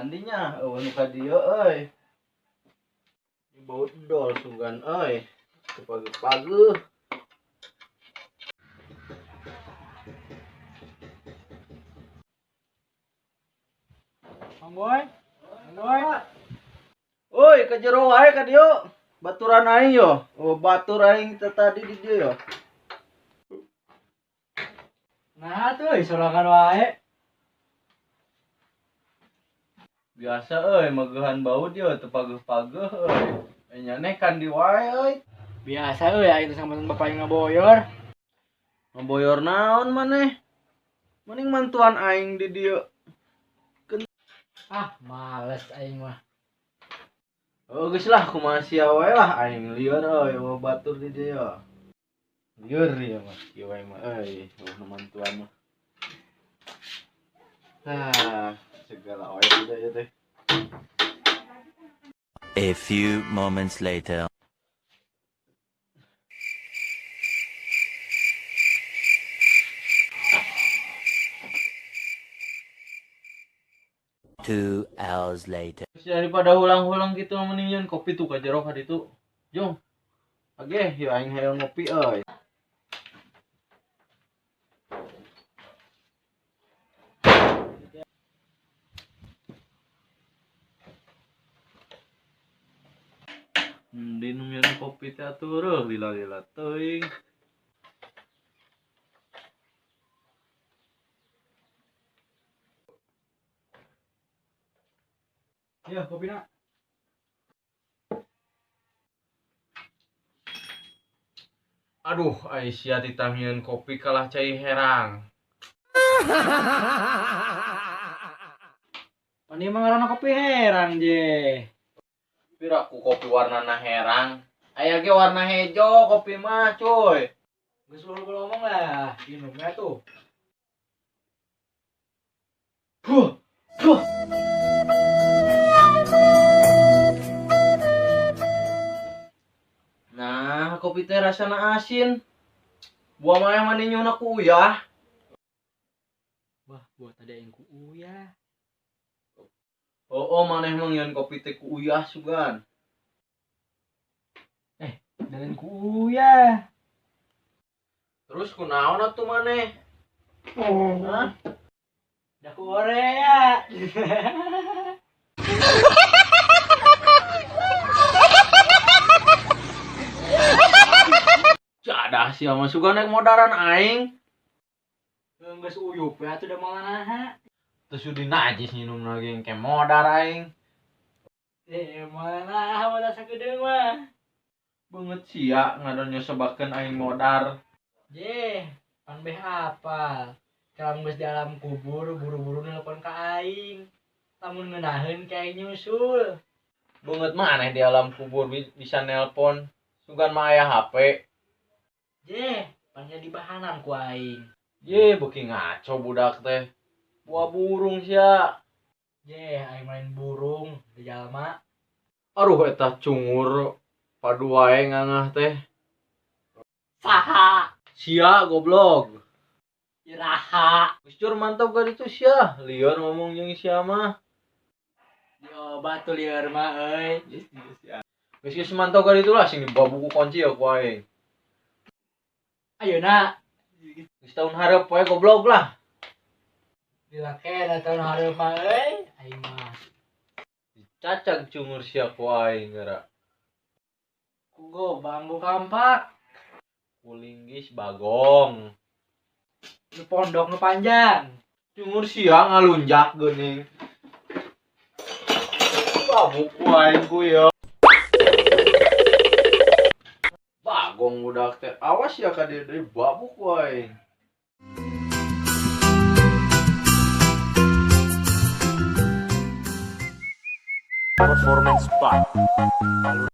Kandinya euweuh nu ka dieu euy. Bau dol sugan euy. Teu pageuh-pageuh. Mang Boy. Mang Boy. Oi, ka jero wae ka dieu. Baturan aing yo. Oh, batur aing teh tadi di dieu yo. Nah tuh, sorangan wae. Biasa euy, megeuhan bau dieu teu pageuh-pageuh euy. Nya kan di wae euy. Biasa euy aing teh sama bapak yang ngaboyor. Ngaboyor naon maneh? Mending mantuan aing di dieu. Ah, males aing mah. Oh, geus lah kumaha sia wae lah aing lieur euy, euweuh batur di dieu yo. Lieur ya mah, kieu wae mah euy, euweuh nu mantuan mah. Ah, segala wae udah ya teh. A few moments later. 2 hours later. Terus daripada hulang-hulang gitu mending nyeun kopi tuh ka jero ka ditu. Jong. Oke, yuk aing hayang ngopi euy. Di nu nyeun kopi teh atuh reuh lila-lila teuing. Ya, kopi nak. Aduh, Aisyah titah nyieun kopi kalah cai herang. Pan ieu mah ngaranna kopi herang je. Piraku kopi warnana herang. Aya ge warna hejo kopi mah, cuy. Geus lu ngomong lah, minumnya tuh. Huh, huh. Nah, kopi teh rasana asin. Buah mah yang mani nyuna ku uyah. Wah, buat ada yang ku uyah. Oh, oh maneh mah ngieun kopi teh ku uyah sugan. Dan ku uyah. Terus kunaon atuh maneh? Hah? Da ku orea. Jadah sia mah sugan naik modaran aing. Geus uyup ya atuh da moal naha. Terus sudi najis nginum lagi ke modar aing. Moal naha modar sakedeung mah. Beungeut sia ngadon nyosebakeun aing modar. Je, pan beh apal. Kalau geus di alam kubur, buru-buru nelpon ka aing. Lamun ngeunaheun ka aing nyusul. Beungeut maneh di alam kubur bisa nelpon. Sugan mah aya HP. Je, pan jadi bahanan ku aing. Ye, beuki ngaco budak teh. Buah burung sia. Je, aing main burung di jalma. Aduh eta cungur padu wae ngangah teh. Saha? Sia goblok. Iraha. Geus cur mantap ka ditu sia. Lieur ngomong jeung sia mah. Diobat tuh lieur mah euy. Geus geus mantap ka ditu lah sing dibawa buku kunci ya ku aing. Ayeuna Geus tahun hareup wae goblok lah. Dilake da tahun hareup mah euy. Aing mah Cacag cungur sia ku aing geura. Ku gobang ku kampak. Kulinggis bagong. Nu pondok nu panjang. Cungur sia ngalunjak geuning. Babuk ku aing ku ya. Bagong budak teh awas ya ka dieu deui babuk ku aing. Performance Park.